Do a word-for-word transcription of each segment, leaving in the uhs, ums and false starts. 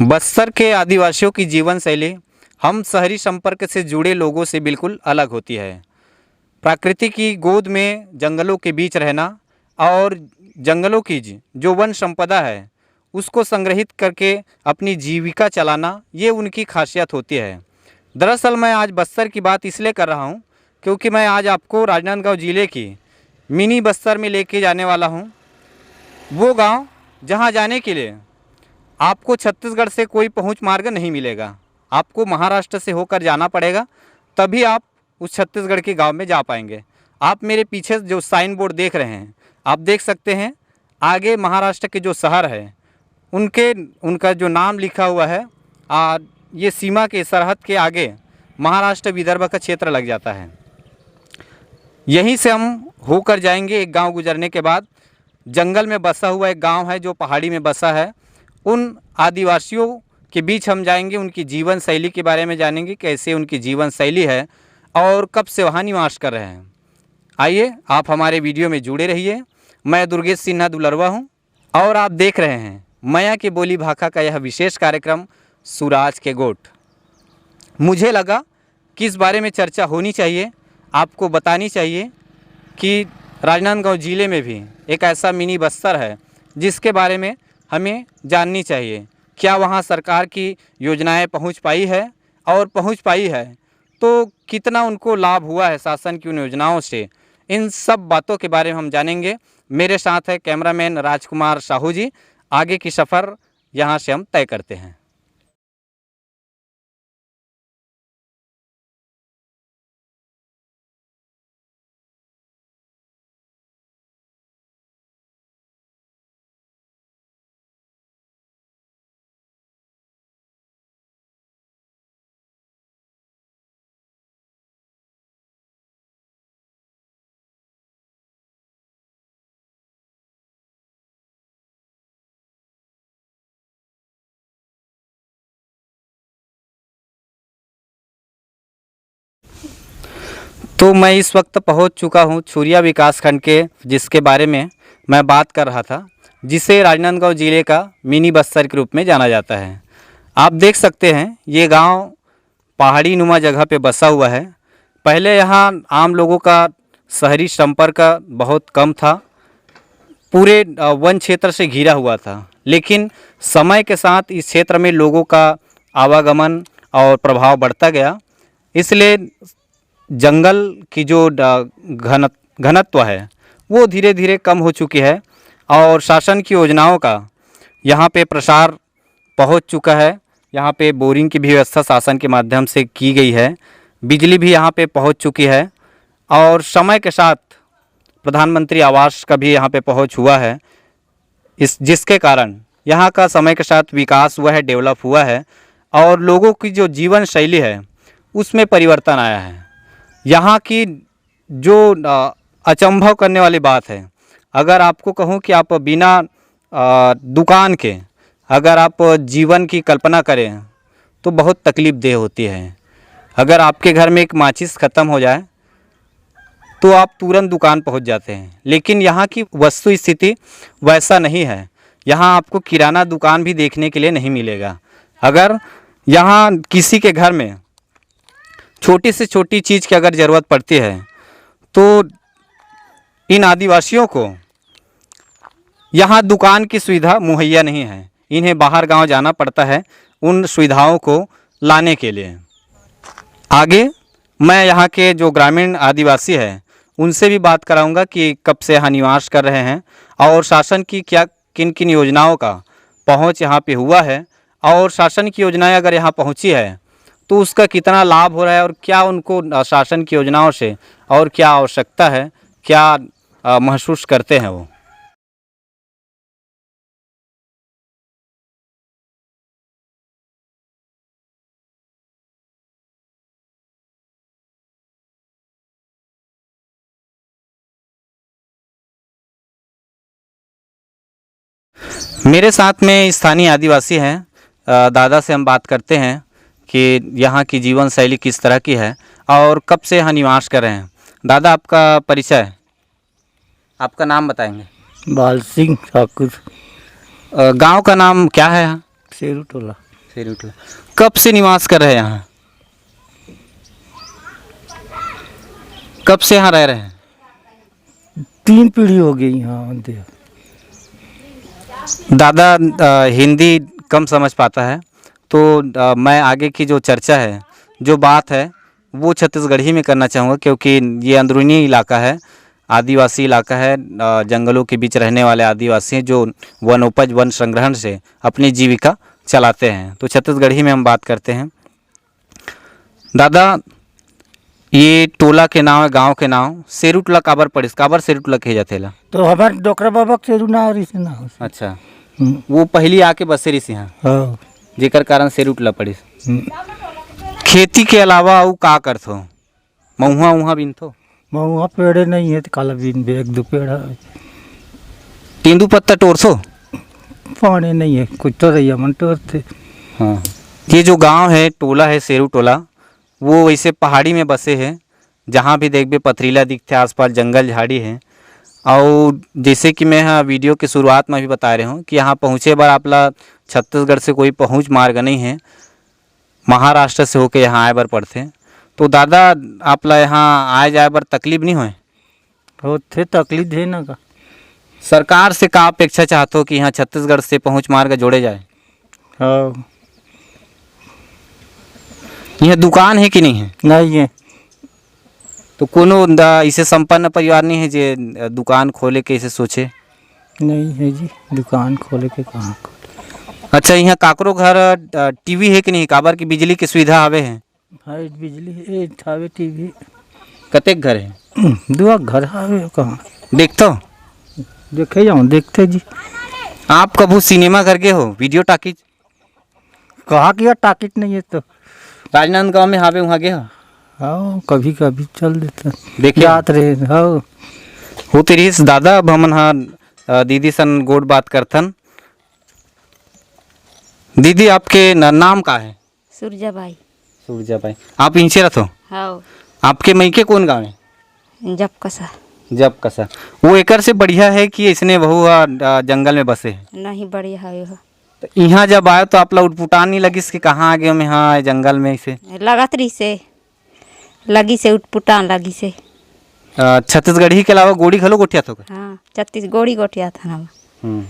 बस्तर के आदिवासियों की जीवन शैली हम शहरी संपर्क से जुड़े लोगों से बिल्कुल अलग होती है। प्रकृति की गोद में जंगलों के बीच रहना और जंगलों की ज-, जो वन संपदा है, उसको संग्रहित करके अपनी जीविका चलाना, ये उनकी खासियत होती है। दरअसल मैं आज बस्तर की बात इसलिए कर रहा हूँ, क्योंकि मैं आज आपको राजनांदगांव जिले की मिनी बस्तर में लेके जाने वाला हूँ। वो गांव, जहाँ जाने के लिए आपको छत्तीसगढ़ से कोई पहुँच मार्ग नहीं मिलेगा, आपको महाराष्ट्र से होकर जाना पड़ेगा, तभी आप उस छत्तीसगढ़ के गांव में जा पाएंगे। आप मेरे पीछे जो साइन बोर्ड देख रहे हैं, आप देख सकते हैं, आगे महाराष्ट्र के जो शहर है, उनके, उनका जो नाम लिखा हुआ है, आ, ये सीमा के, सरहद के आगे महाराष्ट्र विदर्भ का क्षेत्र लग जाता है। यहीं से हम होकर जाएंगे। एक गांव गुजरने के बाद जंगल में बसा हुआ एक गांव है, जो पहाड़ी में बसा है। उन आदिवासियों के बीच हम जाएंगे, उनकी जीवन शैली के बारे में जानेंगे, कैसे उनकी जीवन शैली है और कब से वहाँ निवास कर रहे हैं। आइए, आप हमारे वीडियो में जुड़े रहिए। मैं दुर्गेश सिन्हा दुलरवा हूँ और आप देख रहे हैं मया के बोली भाखा का यह विशेष कार्यक्रम सुराज के गोठ। मुझे लगा कि इस बारे में चर्चा होनी चाहिए, आपको बतानी चाहिए कि राजनांदगांव जिले में भी एक ऐसा मिनी बस्तर है, जिसके बारे में हमें जाननी चाहिए। क्या वहाँ सरकार की योजनाएं पहुँच पाई है, और पहुँच पाई है तो कितना उनको लाभ हुआ है शासन की उन योजनाओं से, इन सब बातों के बारे में हम जानेंगे। मेरे साथ है कैमरामैन राजकुमार साहू जी। आगे की सफ़र यहाँ से हम तय करते हैं। तो मैं इस वक्त पहुंच चुका हूं छुरिया विकासखंड के, जिसके बारे में मैं बात कर रहा था, जिसे राजनांदगांव जिले का मिनी बस्तर के रूप में जाना जाता है। आप देख सकते हैं, ये गांव पहाड़ी नुमा जगह पे बसा हुआ है। पहले यहाँ आम लोगों का शहरी संपर्क बहुत कम था। पूरे, अ, वन क्षेत्र से घिरा हुआ था, लेकिन समय के साथ इस क्षेत्र में लोगों का आवागमन और प्रभाव बढ़ता गया, इसलिए जंगल की जो, अ, घन-, घनत्व है, वो धीरे-धीरे कम हो चुकी है और शासन की योजनाओं का यहाँ पे प्रसार पहुँच चुका है। यहाँ पे बोरिंग की भी व्यवस्था शासन के माध्यम से की गई है, बिजली भी यहाँ पे पहुँच चुकी है और समय के साथ प्रधानमंत्री आवास का भी यहाँ पे पहुँच हुआ है। इस, जिसके कारण यहाँ का समय के साथ विकास हुआ है, डेवलप हुआ है और लोगों की जो जीवन शैली है, उसमें परिवर्तन आया है। यहाँ की जो, अ, अचंभव करने वाली बात है, अगर आपको कहूँ कि आप बिना, अ, दुकान के अगर आप जीवन की कल्पना करें, तो बहुत तकलीफ़देह होती है। अगर आपके घर में एक माचिस ख़त्म हो जाए, तो आप तुरंत दुकान पहुँच जाते हैं, लेकिन यहाँ की वस्तु स्थिति वैसा नहीं है। यहाँ आपको किराना दुकान भी देखने के लिए नहीं मिलेगा। अगर यहाँ किसी के घर में छोटी से छोटी चीज़ की अगर ज़रूरत पड़ती है, तो इन आदिवासियों को यहाँ दुकान की सुविधा मुहैया नहीं है, इन्हें बाहर गांव जाना पड़ता है उन सुविधाओं को लाने के लिए। आगे मैं यहाँ के जो ग्रामीण आदिवासी है, उनसे भी बात कराऊंगा कि कब से यहाँ निवास कर रहे हैं और शासन की क्या, किन किन योजनाओं का पहुँच यहाँ पे हुआ है और शासन की योजनाएं अगर यहाँ पहुँची है, तो उसका कितना लाभ हो रहा है और क्या उनको, अ, शासन की योजनाओं से और क्या आवश्यकता है, क्या, अ, महसूस करते हैं वो। मेरे साथ में स्थानीय आदिवासी हैं। अ, दादा से हम बात करते हैं कि यहाँ की जीवन शैली किस तरह की है और कब से यहाँ निवास कर रहे हैं। दादा, आपका परिचय, आपका नाम बताएंगे? बाल सिंह ठाकुर। अ, गांव का नाम क्या है यहाँ? शेरू टोला। शेर उठला। कब से निवास कर रहे हैं यहाँ? कब से यहाँ रह रहे हैं? तीन पीढ़ी हो गई यहाँ, दे। दादा, अ, हिंदी कम समझ पाता है, तो, अ, मैं आगे की जो चर्चा है, जो बात है, वो छत्तीसगढ़ी में करना चाहूँगा, क्योंकि ये अंदरूनी इलाका है, आदिवासी इलाका है, अ, जंगलों के बीच रहने वाले आदिवासी हैं, जो वनोपज, वन संग्रहण से अपनी जीविका चलाते हैं। तो छत्तीसगढ़ी में हम बात करते हैं। दादा, ये टोला के नाम है, गांव के नाम, सेरू टोला काबर पड़िस, काबर सेरू टोला कहे जाथे ला? तो हमारे डोकरा बाबा के सेरू ना रिहिस ना हो। अच्छा। हम्म। वो पहली आके बसे रिहिस यहाँ, हाँ। जेकर कारण सेरू टोला पड़िस। हम्म। खेती के अलावा अउ का करथो? महुआ उहाँ बीनथो? महुआ पेड़े नहीं है तो काला बीनबे, एक दो पेड़ है। तेंदू पत्ता टोरथो? पानी नहीं है, कुछ तो रैया मन टोरथे। हाँ। ये जो गांव है, टोला है सेरू टोला, वो वैसे पहाड़ी में बसे है। जहाँ भी देखबे पथरीला दिखथे, आसपास जंगल झाड़ी है। और जैसे कि मैं हाँ वीडियो के शुरुआत में भी बता रहे हूँ कि यहाँ पहुँचे बर आप ला छत्तीसगढ़ से कोई पहुँच मार्ग नहीं है, महाराष्ट्र से होके यहाँ आए बर पड़थे। तो दादा, आप ला यहाँ आए जाए बर तकलीफ नहीं होए? होथे, तकलीफ हे ना का। सरकार से का अपेक्षा चाहथो कि यहाँ छत्तीसगढ़ से पहुँच मार्ग जोड़े जाए? हाँ। यहाँ दुकान है कि नहीं है? नहीं है। तो कोनो द-, इसे संपन्न परिवार नहीं है जे, अ, दुकान खोले के इसे सोचे? नहीं है जी, दुकान खोले के कहाँ खोले? अच्छा, यहाँ काकरो घर, अ, टीवी है कि नहीं? काबर की बिजली की सुविधा हवे है? हाँ, बिजली है, एक ठावे टीवी। कतेक घर है? दुआ घर हवे, कहाँ? देखथो? देखे जाओ, देखथे जी। आप कभू सिनेमा घर गे हो, वीडियो टॉकीज? कहाँ की टॉकीज नहीं है तो? राजनांदगांव में हावे, वहाँ गे हो? हाँ, कभी कभी चल देते। देखे? जात रहे, हाँ। होते रहिस दादा, अब हमन हा, अ, दीदी सन गोठ बात करथन। दीदी, आपके न-, नाम का है? सुरजा बाई। सुरजा बाई। आप इंचे रथो? हाँ। आपके मइके कौन गाँव है? जबकसा। जबकसा। वो एकर से बढ़िया है कि इसने वहू हा, अ, जंगल में बसे है? नहीं, बढ़िया है वो। तो यहाँ जब आए तो आप ला उटपुटान नहीं लगिस कि कहाँ आ गए हम यहाँ जंगल में इसे? लगत रहिसे, लगिसे उटपुटान लगिसे। अ, छत्तीसगढ़ी के अलावा गोड़ी घलो गोठियाथो का? हाँ, छत्तीस गोड़ी गोठियाथन हम। हम्म।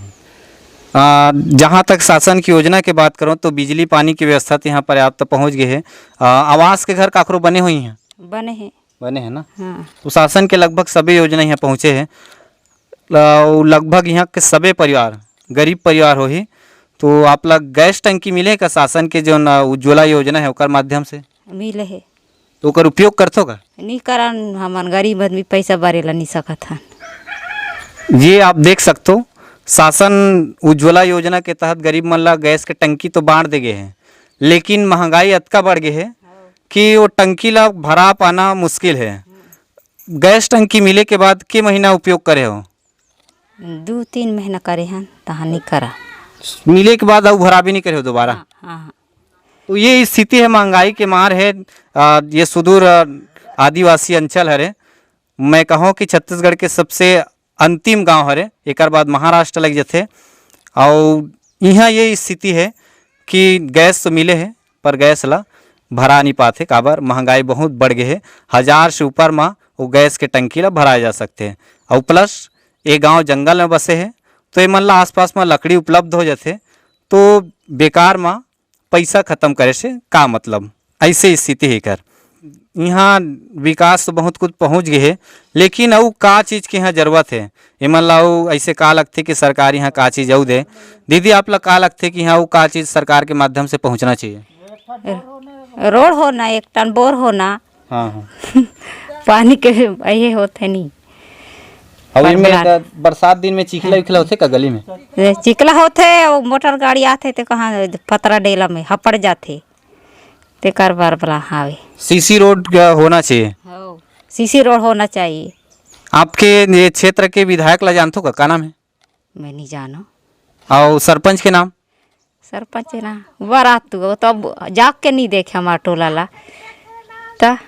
अ, जहाँ तक शासन की योजना की बात करूँ तो बिजली पानी की व्यवस्था तो यहाँ पर्याप्त पहुँच गई है। अ, आवास के घर काकरो बने हुई हैं? बने हैं। बने हैं ना? हाँ। तो शासन के लगभग सभी योजना यहाँ पहुँचे हैं। अ, लगभग यहाँ के सभी परिवार, गरीब परिवार होही, तो आप ला गैस टंकी मिले का शासन के जो ना उज्ज्वला योजना है ओकर माध्यम से? मिले है। तो ओकर उपयोग करथो का? नहीं करन, हमन गरीब आदमी पैसा बारे ला नहीं सकत हन। ये आप देख सकथो, शासन उज्ज्वला योजना के तहत गरीब मन ला गैस के टंकी तो बांट दे गे हे, लेकिन महंगाई अतका बढ़ गे हे कि वो टंकी ला भरा पाना मुश्किल हे। गैस टंकी मिले के बाद के महीना उपयोग करे हो? दू तीन महीना करे हन, तहाँ नहीं करा। मिले के बाद अउ भराबे नहीं करे हो दोबारा? हाँ, हाँ, हाँ। तो ये स्थिति है, महंगाई के मार है। आ, ये सुदूर, आ, आदिवासी अंचल हरे। मैं कहूँ कि छत्तीसगढ़ के सबसे अंतिम गांव हरे, एकर बाद महाराष्ट्र लग जथे। अउ इहाँ ये स्थिति है कि गैस तो मिले है, पर गैस ला भरा नहीं पाथे, काबर महंगाई बहुत बढ़ गए है। हजार से ऊपर मा वो गैस के टंकी ला भराए जा सकते हैं। अउ प्लस ये गांव जंगल में बसे है, तो ये मन ला आसपास में लकड़ी उपलब्ध हो जाथे, तो बेकार मा पैसा खत्म करे से का मतलब? ऐसे स्थिति हे कर। इहाँ विकास तो बहुत कुछ पहुँच गए हे, लेकिन अउ का चीज़ के यहाँ जरूरत हे? एमन ला अउ ऐसे का लगथे कि सरकार यहाँ का चीज़ अउ दे? दीदी, आप ला का लगथे कि यहाँ अउ का चीज़ सरकार के माध्यम से पहुँचना चाहिए? रोड होना, एक टन बोर होना। हाँ, हाँ। पानी के ये होथे नहीं। अउ इनमें परबरात। का बरसात दिन में चिखला हाँ। विखला होथे का गली में? ए, चिखला होथे, अउ मोटर गाड़ी आथे ते कहाँ पतरा डेला में हपड़ जाथे, तेकर बर बला हावे। सीसी रोड का होना चाहिए। हो, सीसी रोड होना चाहिए। आपके ये क्षेत्र के विधायक ला जानथो का, का नाम है? मैं नहीं जानो। अउ सरपंच के नाम? सरपंच ना, बरात तो, वो तो अब जाग के नहीं देखे हमार टोला ला। त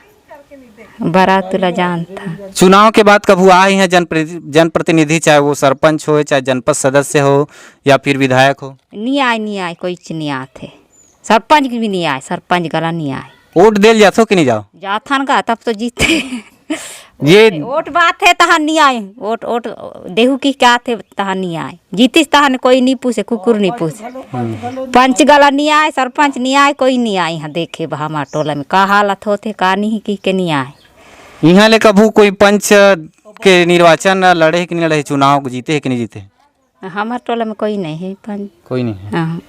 बरात ला जानता। चुनाव के बाद कभू आए हैं जनप्रति-, जनप्रतिनिधि, चाहे वो सरपंच हो, चाहे जनपद सदस्य हो या फिर विधायक हो? नहीं आए, नहीं आए, कोई चीज नहीं आते। सरपंच भी नहीं आए, सरपंच गला नहीं आए। वोट देल जाथो कि नहीं जाओ? जाथन का, तब तो जीते। ये वोट बात है, तहां नहीं आए। वोट, वोट देहू की क्या थे, तहां नहीं आए। जीतिस तहां कोई नहीं पूछे, कुकुर नहीं पूछे। पंच गला नहीं आए, सरपंच नहीं आए, कोई नहीं आए। यहाँ देखे बा हमार टोला में का हालत होते, का नहीं की के नहीं आए। यहाँ ले कभू कोई पंच के निर्वाचन लड़े कि नहीं लड़े, चुनाव जीते है कि नहीं जीते? हमार टोला में कोई नहीं है पंच। कोई नहीं है। हाँ।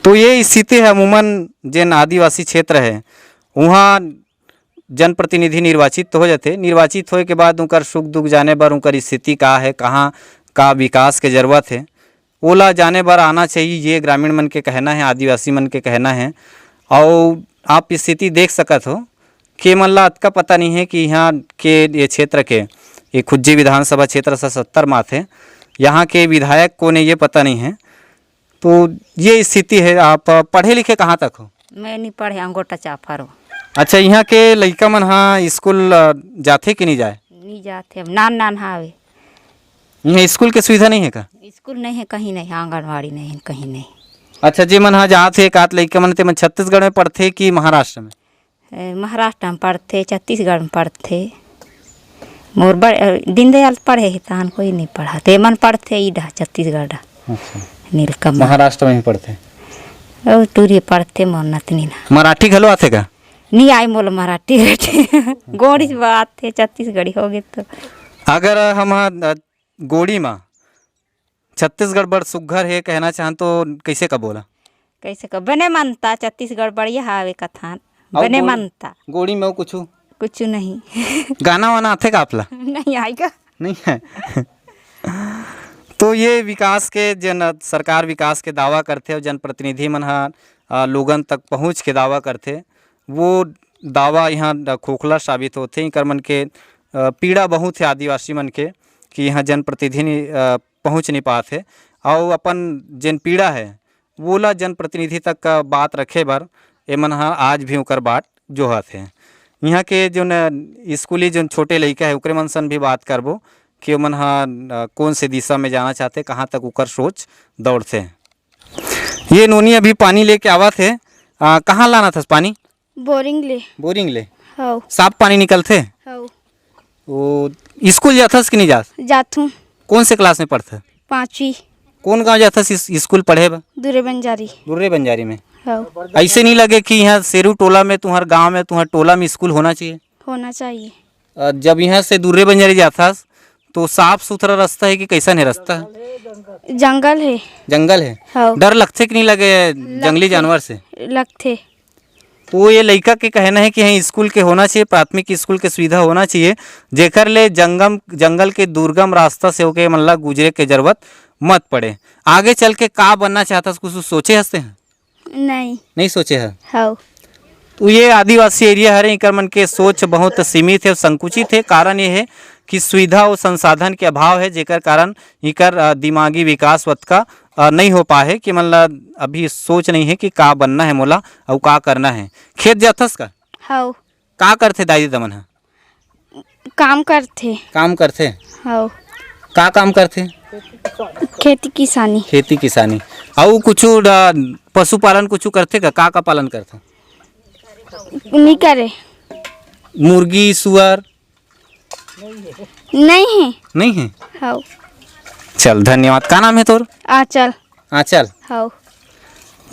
तो ये स्थिति है अमूमन जेन आदिवासी क्षेत्र है, वहाँ जनप्रतिनिधि निर्वाचित तो हो जाते, निर्वाचित होए के बाद उनकर सुख दुख जाने बर, उनकर स्थिति का है, कहाँ का विकास के जरूरत है, ओला जाने बर आना चाहिए, ये ग्रामीण मन के कहना है, आदिवासी मन के कहना है। और आप स्थिति देख सकत हो कि मन ला अतका पता नहीं है कि यहाँ के ये क्षेत्र के, ये खुज्जी विधानसभा क्षेत्र से सत्तर माथे, यहाँ के विधायक कौन है, ये पता नहीं है। तो ये स्थिति है। आप पढ़े लिखे कहाँ तक हो? मैं नहीं पढ़े, अंगोटा चाफर हो। अच्छा, यहाँ के लइका मन हाँ स्कूल, अ, जाथे कि नहीं जाए? नहीं जाथे, अब नान नान हावे। यहाँ स्कूल के सुविधा नहीं है का? स्कूल नहीं है, कहीं नहीं, आंगनवाड़ी नहीं है, कहीं नहीं। अच्छा, जे मन हाँ जात हे, एक आध लइका मन, ते मन छत्तीसगढ़ में पढ़थे कि महाराष्ट्र में? ए, महाराष्ट्र में पढ़थे, छत्तीसगढ़ में पढ़थे। मोर बड़-, अ, दीनदयाल पढ़े हे, तहन कोई नहीं पढ़ा। ते मन पढ़थे ई डहा, छत्तीसगढ़ डहा। अच्छा। नीलकमल। महाराष्ट्र में ही पढ़थे? ओ, टूरी पढ़थे मोर नतनी ना। मराठी घलो आथे का? नहीं आई मोला मराठी। गोड़ी से बात है, छत्तीसगढ़ी हो गए तो। अगर हम, अ, गोड़ी मा छत्तीसगढ़ बड़ सुग्घर हे कहना चाहन तो कइसे का बोला? कइसे का बने मनता, छत्तीसगढ़ बढ़िया हावे कथन। अउ बने गोड़ी, मनता। गोड़ी में अउ कुछु? कुछु नहीं। गाना वाना आथे का आपला? नहीं आएगा। नहीं है। तो ये विकास के जन, सरकार विकास के दावा करथे अउ जनप्रतिनिधि मन ह, अ, लोगन तक पहुँच के दावा करथे, वो दावा यहाँ खोखला साबित होथे। इकर मन के, अ, पीड़ा बहुत है आदिवासी मन के कि यहाँ जनप्रतिनिधि, अ, पहुँच नहीं पात हे, अउ अपन जेन पीड़ा है, वोला जनप्रतिनिधि तक का बात रखे बर एमन ह आज भी ओकर बाट जोहत हे। इहाँ के जोन स्कूली जोन छोटे लइका है, ओकरे मन सन भी बात करबो कि ओमन ह, अ, कौन से दिशा में जाना चाहते, कहाँ तक ओकर सोच दौड़थे। ये नोनी अभी पानी लेके आवत हे। अ, कहाँ लाना थस पानी? बोरिंग ले। बोरिंग ले? हव। साफ पानी निकलथे? हव। ओ, स्कूल जाथस कि नहीं जास? जाथूं। कौन से क्लास में पढ़थे? पाँचवीं। कौन गांव जाथस इस-, स्कूल पढ़े बर? दुर्रे बंजारी। दुर्रे बंजारी में? हव। ऐसे नहीं लगे कि यहाँ सेरू टोला में, तुम्हार गांव में, तुम्हार टोला में स्कूल होना चाहिए? होना चाहिए। अ, जब यहाँ से दुर्रे बंजारी जाथस, तो साफ सुथरा रास्ता है कि कैसन है रास्ता? जंगल है। जंगल है? हव। डर लगथे कि नहीं लगे जंगली लगथे। जानवर से? लगथे। तो ये लइका के कहना है कि हाँ, स्कूल के होना चाहिए, प्राथमिक स्कूल के सुविधा होना चाहिए, जेकर ले जंगम, जंगल के दुर्गम रास्ता से होके मन ला गुजरे के जरूरत मत पड़े। आगे चल के का बनना चाहता, कुछ सोचे हंसते हैं? नहीं। नहीं सोचे है? हव। तो ये आदिवासी एरिया हरे, इकर मन के सोच बहुत सीमित है, संकुचित है। कारण ये है कि सुविधा और संसाधन के अभाव है, जेकर कारण इकर, अ, दिमागी विकास वतका, अ, नहीं हो पाए है कि मन ला अभी सोच नहीं है कि का बनना है मोला अउ का करना है। खेत जाथस का? हव। का करथे दाई ददा मन ह? काम करथे। काम करथे? हव। का काम करथे? खेती किसानी। खेती किसानी। अउ कुछु डा-, पशुपालन कुछु करथे का? का, का पालन करथे? नहीं करे। मुर्गी, सुअर? नहीं है। नहीं है? हव। चल, धन्यवाद। का नाम है तोर? आंचल। आंचल? हव।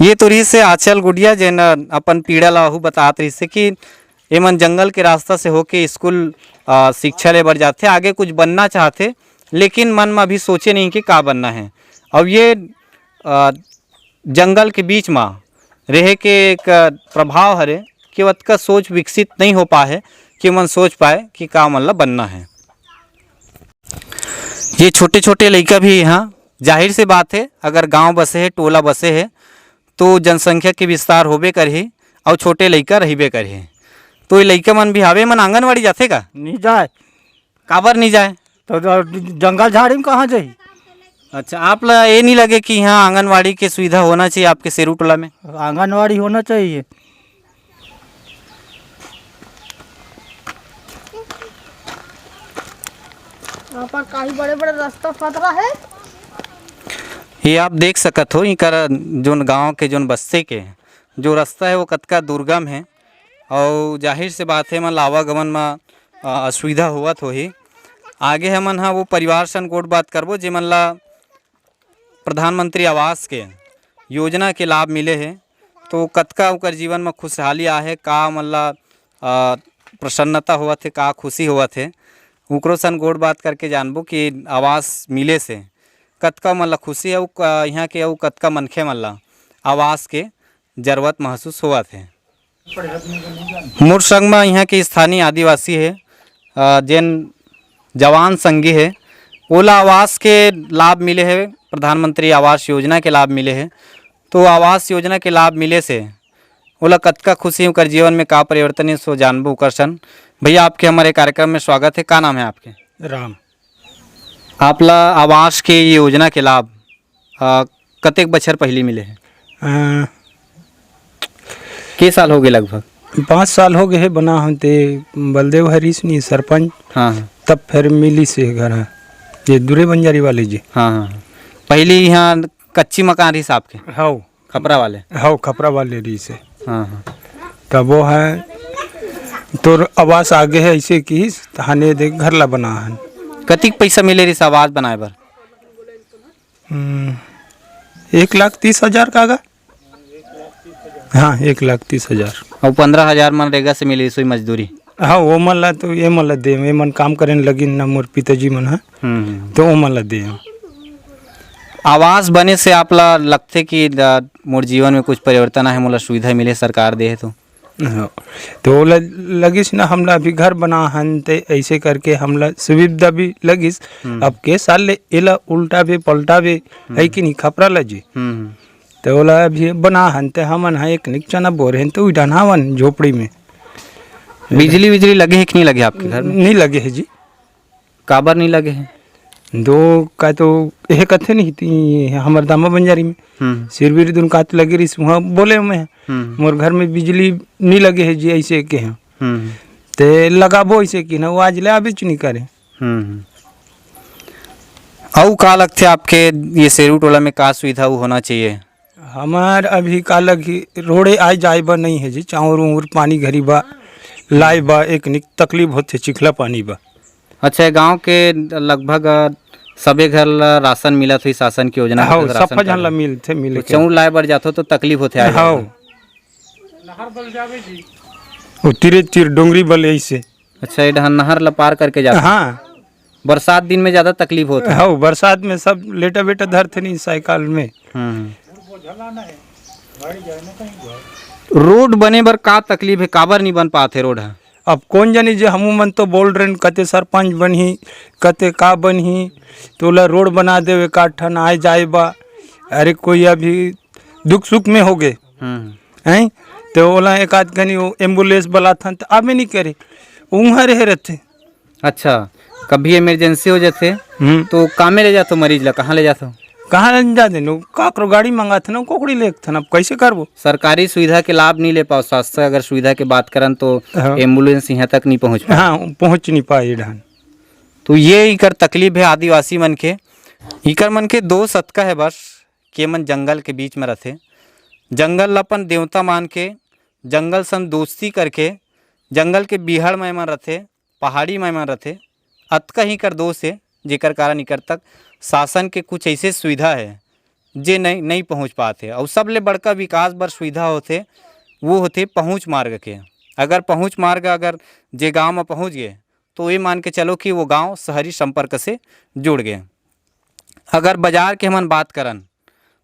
ये तो रहिस हे आंचल गुड़िया, जेन अपन पीड़ा ला अहू बतात रहिस हे कि एमन जंगल के रास्ता से होके स्कूल, अ, शिक्षा ले बर जाथे, आगे कुछ बनना चाहथे, लेकिन मन म अभी सोचे नहीं कि का बनना है। अब ये, अ, जंगल के बीच म रहे के एक प्रभाव हरे कि ओतका सोच विकसित नहीं हो पाए हे कि मन सोच पाए कि का मन ला बनना है। ये छोटे-छोटे लइका भी यहाँ, जाहिर से बात है, अगर गांव बसे है, टोला बसे है, तो जनसंख्या के विस्तार होबे करही अउ छोटे लइका रहिबे करही। तो ये लइका मन भी हावे, मन आंगनवाड़ी जाथे का? नहीं जाए। काबर नहीं जाए? तो ज-, जंगल झाड़ी में कहाँ जाही? अच्छा, आप ला ये नहीं लगे कि यहाँ आंगनवाड़ी के सुविधा होना चाहिए आपके सेरू टोला में? आंगनवाड़ी होना चाहिए। यहाँ पर काफी बड़े-बड़े रास्ता फतरा है। ये आप देख सकत हो, इकर जोन गांव के जोन बस्ते के जो रास्ता हे वो कतका दुर्गम हे, अउ जाहिर से बात हे, एमन ला आवागमन म, अ, असुविधा होवत होही। आगे हमन ह वो परिवार सन गोठ बात करबो, जेमन ला प्रधानमंत्री आवास के योजना के लाभ मिले हे, तो कतका ओकर जीवन म खुशहाली आहे, का ओमन ला, अ, प्रसन्नता होवत हे, का खुशी होवत हे, ओकरो सन गोठ बात करके जानबो कि आवास मिले से कतका ओमन ला खुशी हे, अउ क-, इहाँ के अउ कतका मनखे मन ला आवास के जरूरत महसूस होवत हे। मोर संग म इहाँ के स्थानीय आदिवासी हे, अ, जेन जवान संगी हे, ओला आवास के लाभ मिले हे, प्रधानमंत्री आवास योजना के लाभ मिले हे। तो आवास योजना के लाभ मिले से ओला कतका खुशी, ओकर जीवन में का परिवर्तन हे, सो जानबो ओकर सन। भैया, आपके हमारे कार्यक्रम में स्वागत हे। का नाम हे आपके? राम। आप ला आवास के ये योजना के लाभ, अ, कतेक बछर पहिली मिले हे? अ, के साल हो गए लगभग? पाँच साल हो गए हे बना हन ते बलदेव हरीश नी सरपंच, हाँ, हाँ। तब फिर मिली से घर हे, ये दूरे बंजारी वाले जी। हाँ, हाँ। पहिली यहाँ कच्ची मकान रहिस आपके? हव। खपरा वाले? हव, खपरा वाले रहिस हे। हाँ, हाँ। तब वो हे, तोर आवास आगे हे, ऐसे किहिस, त हने दे घर ला बना हन। कतिक पैसा मिले रहिस आवास बनाए बर? हम्म, एक लाख तीस हजार कागा। हाँ, एक लाख तीस हजार। अउ पंद्रह हजार मनरेगा से मिले सोई मजदूरी? हाँ, वो मन ला तो ये मन ला दे, ये मन काम करे लगिन ना मोर पिताजी मन ह, हम्म। तो वो मन ला दे। आवास बने से आप ला लगथे कि द-, मोर जीवन में कुछ परिवर्तन आहे, मोला सुविधा मिले, सरकार दे हे तो? हाँ, तो ओला लगिस ना, हमला अभी घर बना हन, ते ऐसे करके हमला सुविधा भी लगिस। हम्म। अब के साल ले एला उल्टा भी पलटा भी हम्म। है कि नहीं, खपरा ला जी? हम्म। तो ओला अभी बना हन, ते हमन हा एक निक चना बोर हन, तो उइडन हावन झोपड़ी में। बिजली विजली लगे है कि नहीं लगे आपके घर में? नहीं लगे है जी। काबर नहीं लगे हे? दो का तो यह कथे नहीं थी, हमर दामा बंजारी में। हम्म। सिरबीर दुन कात लगे रहिस, वहाँ बोले मैं, हम्म। मोर घर में बिजली नहीं लगे हे जी, ऐसे के हैं। हम्म। ते लगाबो ऐसे कि ना, वो आज ले आबेच नहीं करे। हम्म। अउ का लगथे आपके ये सेरू टोला में का सुविधा होना चाहिए? हमार अभी का लगी, रोडे आए जाए बा नहीं है जी, चाउर उउर पानी घरी बा, लाए बा, एक निक तकलीफ होथे, चिखला पानी बा। अच्छा, ये गांव के लगभग, अ, सबे घर ला राशन मिलत होही, शासन की योजना के हव, तहत राशन सफा झन कार्ड ला हे। मिलथे, मिले तो के। चाउर लाए बर जाथो तो तकलीफ होथे आए हव। जाए बर। वो तीरे तीर डोंगरी बल ऐसे। अच्छा, ये डहन नहर ला पार करके जाथो। हाँ। बरसात दिन में ज्यादा तकलीफ होत हे। हव, बरसात में सब लेटा बेटा धरथे नहीं साइकिल में। हम्म। रोड बने बर का तकलीफ हे, काबर नहीं बन पात हे रोड ह? अब कौन जानी जे हमू मन तो बोल रहे हैं, कते सरपंच बनही, कते का बनही, तो ओला रोड बना देवे का ठन आए जाए बा। अरे कोई अभी दुख सुख में हो गए, हम्म। हैं? तो ओला एक आध घनी वो एम्बुलेंस बुलाथन तो आबे नहीं करे, उहाँ रहे रहथे। अच्छा, कभी इमरजेंसी हो जाथे, हम्म। तो कामे ले जाथो मरीज ला, कहाँ ले जाथो? कहाँ ले जा देनो? काकरो गाड़ी मंगाथन, कोकड़ी लेथन, अब कैसे करबो? सरकारी सुविधा के लाभ नहीं ले पाओ, स्वास्थ्य अगर सुविधा के बात करन तो हाँ। एम्बुलेंस यहाँ तक नहीं पहुँच पाए। हाँ, पहुँच नहीं पाए ये ढंग। तो ये इकर तकलीफ है आदिवासी मन के। इकर मन के दो सतका है बस, के मन जंगल के बीच में रथे, जंगल ल अपन देवता मान के, जंगल सन दोस्ती करके, जंगल के बिहड़ में मन रथे, पहाड़ी में मन रथे, अतका ही कर दोष हे, जेकर कारण इकर तक शासन के कुछ ऐसे सुविधा हे, जे नइ, नइ पहुँच पात हे। अउ सबले बड़का विकास बर सुविधा होथे, वो होथे पहुँच मार्ग के। अगर पहुँच मार्ग अगर जे गाँव म पहुँच गे, तो ये मान के चलो कि वो गाँव शहरी संपर्क से जुड़ गे। अगर बाजार के हमन बात करन,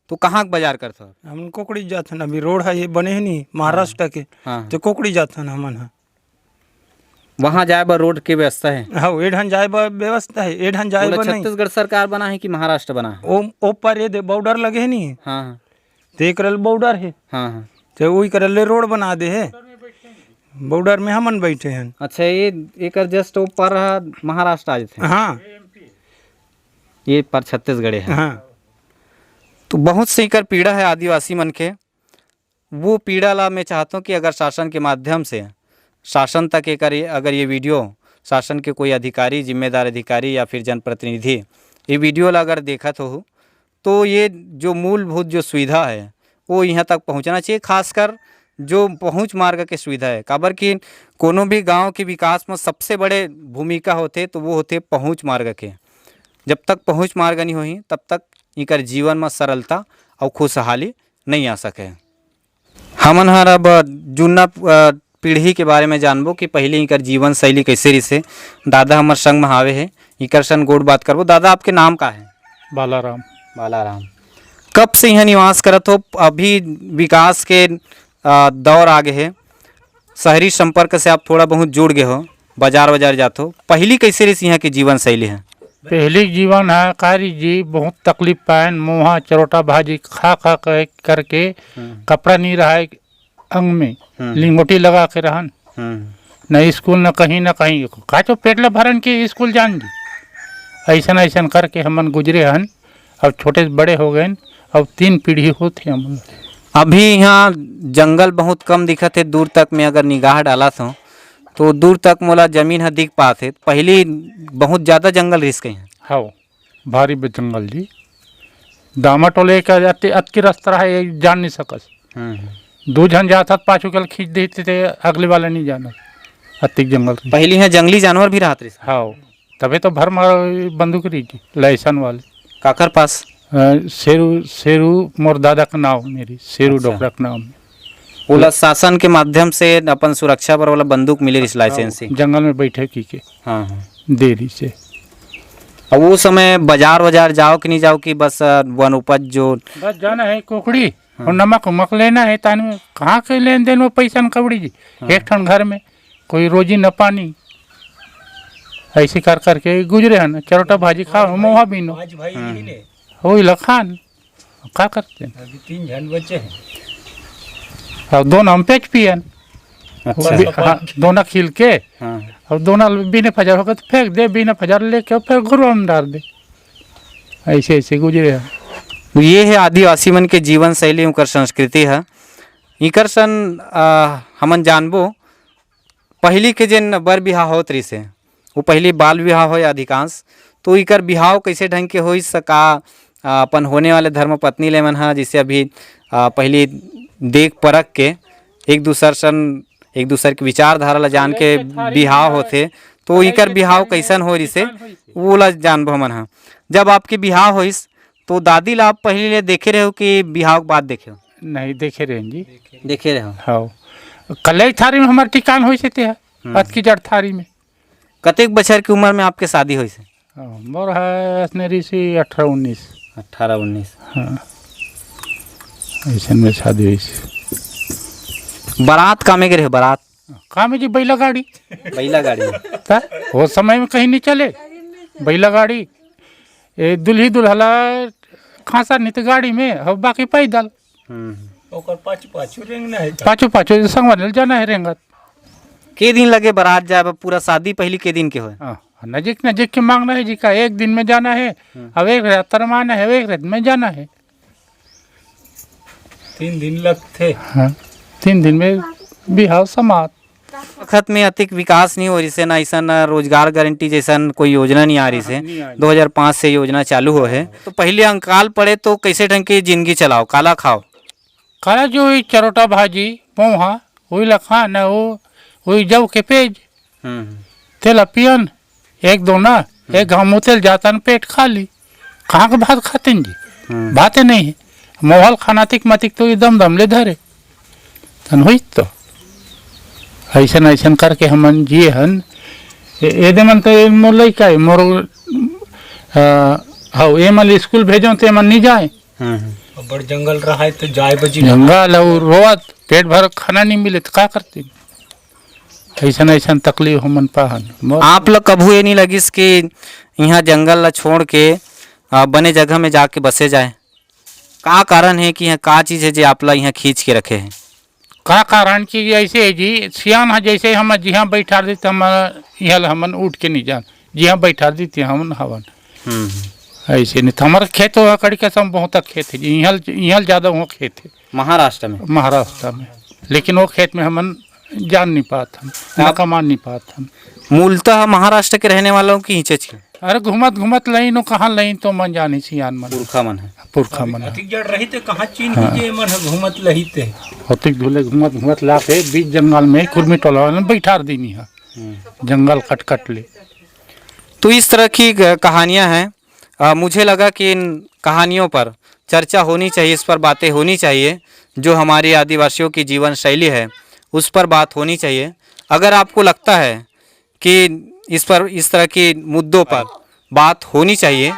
तो कहाँ के बाजार करथो? हमन कोकड़ी जाथन, अभी रोड है ये बने ही नहीं महाराष्ट्र के, हाँ। तो कोकड़ी जाथन हमन ह। वहाँ जाए बर रोड के व्यवस्था है? हाँ, एढन जाए बर व्यवस्था है, एढन जाए ओला बर नहीं। छत्तीसगढ़ सरकार बना है कि महाराष्ट्र बना है? ओ, ओ पर ये दे बॉर्डर लगे है नहीं, हाँ, हाँ। तो एक रल बॉर्डर है, हाँ, हाँ। तो वही कर ले रोड बना दे है, बॉर्डर में हमन बैठे हैं। अच्छा, ये एकर जस्ट ऊपर महाराष्ट्र आ जाते हैं? हाँ। ये पर छत्तीसगढ़े है। हाँ। तो बहुत से एकर पीड़ा है आदिवासी मन के। वो पीड़ा ला मैं चाहता हूँ कि अगर शासन के माध्यम से शासन तक एकर ये, अगर ये वीडियो शासन के कोई अधिकारी, जिम्मेदार अधिकारी या फिर जनप्रतिनिधि ये वीडियो ला अगर देखत हो, तो ये जो मूलभूत जो सुविधा है, वो यहाँ तक पहुँचना चाहिए। खासकर जो पहुँच मार्ग के सुविधा है, काबर कि कोनो भी गांव के विकास में सबसे बड़े भूमिका होथे, तो वो होथे पहुँच मार्ग के। जब तक पहुँच मार्ग नहीं होही, तब तक इकर जीवन में सरलता अउ खुशहाली नहीं आ सके। हमन हर अब जुन्ना, अ, पीढ़ी के बारे में जानबो कि पहिली इकर जीवन शैली कैसे रिसे। दादा हमर संग में हावे हे, इकर संग गोठ बात करबो। दादा, आपके नाम का है? बालाराम। बालाराम। कब से यहाँ निवास करत हो? अभी विकास के, अ, दौर आ गे हे, शहरी संपर्क से आप थोड़ा बहुत जुड़ गए हो, बाजार वाजार जात हो, पहिली कैसे रिस यहाँ के जीवन शैली है? पहली जीवन है कारी जी, बहुत तकलीफ पायन, मोहा चरोटा भाजी खा खा के करके हम्म। कपड़ा नहीं रहा है अंग में, हम्म। लिंगोटी लगा के रहन। हम्म। न स्कूल, न कहीं, न कहीं। का तो पेट ला भरन के स्कूल जान जी। ऐसन, ऐसन करके हमन गुजरे हन। अब छोटे से बड़े हो गए, अब तीन पीढ़ी होत हे हमन। अभी यहाँ जंगल बहुत कम दिखत हे, दूर तक में अगर निगाह डालत हो, तो दूर तक मोला जमीन ह दिख पात हे। पहली बहुत ज्यादा जंगल रिस कहीं। हाँ, भारी बे जंगल जी। दामा टोले का अति-, अतकी रास्ता रहा, एक जान नहीं सकस। हम्म। दू झन जात हत, पाछू कल खींच देते थे, अगले वाला नहीं जाना। अतिक जंगल रही। पहली यहाँ जंगली जानवर भी रहत रहिस। हाँ, तबे तो भर मार बंदूक रही थी, लाइसेंस वाले। काकर पास? अ, शेरू, शेरू मोर दादा का नाम, मेरी शेरू अच्छा। डोकरा का नाम। ओला शासन के माध्यम से अपन सुरक्षा बर वाला बंदूक मिले रहिस, लाइसेंस से। जंगल में बैठे की के हाँ, हाँ। दे रही से। अब वो समय बाजार वाजार जाओ कि नहीं जाओ कि बस, अ, वन उपज जो बस जाना है कुकड़ी हाँ। और नमक उमक लेना है, तान में कहाँ के लेन देन वो पैसा न कौड़ी जी। हाँ। एक ठन घर में कोई रोजी न पानी, ऐसे कर करके गुजरे हैं ना। चरोटा भाजी खाओ, मोहा बीनो। पांच भाई हम्म। यही ने। वही लखान, का करते हैं? अभी तीन झन बचे हैं। और दोनों हम पेच पियन। अच्छा। बी-, हाँ, दोनों खिल के, हाँ। और दोनों बिने फजार होकर तो फेंक दे, बिने फजार लेके फिर घुरवा में डाल दे। ऐसे, ऐसे गुजरे हैं। तो ये है आदिवासी मन के जीवन शैली, उनकर संस्कृति है। इकर सन, आ, हमन जानबो, पहिली के जेन बर बिहाव होत रिहिस हे, वो पहिली बाल विवाह होय अधिकांश, तो इकर बिहाव कइसे ढंग के होइस? का, आ, अपन होने वाले धर्मपत्नी ले मन ह, जइसे अभी, आ, पहिली देख परख के एक दूसर सन, एक दूसर के विचारधारा ला जान के बिहाव होथे, तो इकर बिहाव कइसन होय रिहिस हे, वो ला जानबो हमन ह। जब आपके बिहाव होइस, तो दादी ला आप पहिली ले देखे रहे हो कि बिहाव के बाद देखे हो? नहीं, देखे रहे जी। देखे रहे हो? हाँ। कलई थारी में हमार ठिकान होइस हे ते ह, हम्म। अतकी जड़ थारी में। कतेक बछर के उमर में आपके शादी होइस हे? हाँ, मोर है असने रिहिस हे अठारह उन्नीस। अठारह उन्नीस। हाँ। अइसन में शादी होइस हे। बारात कामे गे रहे, बारात? कामे जी, बैला गाड़ी। बैला गाड़ी। त वो समय में कहीं नहीं चले। बैला गाड़ी, ए, दुल्ही दुल्हला खासा नहीं तो गाड़ी में, हो बाकी पैदल। हम्म। ओकर पाछू पाछू रेंगना है। पाछू पाछू संगवारी ले जाना है रेंगत। के दिन लगे बारात जाए बर? पूरा शादी पहली के दिन के होय? हाँ, नजीक नजीक के मांगना है जी का, एक दिन में जाना है, हम्म। अब एक रात में आना है, एक रात में जाना है। तीन दिन लगथे। हाँ, तीन दिन में बिहाव समाप्त। वखत में अतिक विकास नहीं हो रहिस हे, ना अइसन रोजगार गारंटी जइसन कोई योजना नहीं आ रहिस हे। हाँ, नहीं आ रही। दो हज़ार पाँच से योजना चालू हो हे, तो पहले अंकाल पड़े तो कैसे ढंग की जिंदगी चलाओ, काला खाओ? काला जो वही चरोटा भाजी, पोहा, वही ला खा ना, वो, वही जव के पेज, हम्म। तेला पियन, एक दोना, हम्म। एक घाव मुतेल जातन, पेट खाली। कहाँ के भात खातेन जी? हम्म। भाते नहीं है। मोहल खाना तिक मतिक तो ये दम दम ले धरे। तन होई तो। अइसन अइसन करके हमन जिए हन। ए-, एदे मन तो ये मोर लइका है, मोर, अ, हव, ये मन स्कूल भेजो तो ये मन नहीं जाए। हम्म। बड़ जंगल रहा है तो जाए बजी। जंगल अउ रोवत, पेट भर खाना नहीं मिले तो का करते? अइसन, अइसन तकलीफ हमन पाहन। मोर आप ल कभू ये नहीं लगिस कि इहाँ जंगल ल छोड़ के, आ, बने जगह में जाके बसे जाए? का कारण है कि इहाँ का चीज है जे आप ल इहाँ खींच के रखे है? का कारण कि ऐसे है जी, सियान है जैसे हम जिहाँ बैठा देते हम, इहाँ ल हमन उठ के नहीं जान, जिहाँ बैठा देते हमन हवन। हम्म। ऐसे नहीं तो हमारा खेत हुआ कड़ी कसम बहुत खेत है जी, इहाँ ल, इहाँ ल ज्यादा हुआ खेत है। महाराष्ट्र में? महाराष्ट्र में। लेकिन वो खेत में हमन जान नहीं पात हन, न आप कमा नहीं पात हन। मूलतः महाराष्ट्र के रहने वाला हो कि इचेच के? अरे घूमत घूमत लइन, ओ कहाँ लइन तो मन जानी सियान मन। पुरखा मन है। पुरखा मन है। अतिक जड़ रही ते कहाँ चीन हाँ। कीजिए मन है घूमत लही ते। अतिक धुले घूमत घूमत ला के बीच जंगल में कुर्मी टोला वाले बैठार दीनी है। हम्म। जंगल कट कट ले। तो इस तरह की ग-, कहानियां हैं। अ, मुझे लगा कि इन कहानियों पर चर्चा होनी चाहिए, इस पर बातें होनी चाहिए। जो हमारी आदिवासियों की जीवन शैली है, उस पर बात होनी चाहिए। अगर आपको लगता है कि इस पर, इस तरह के मुद्दों पर बात होनी चाहिए,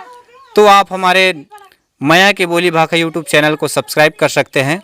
तो आप हमारे मया के बोली भाखा YouTube चैनल को सब्सक्राइब कर सकते हैं।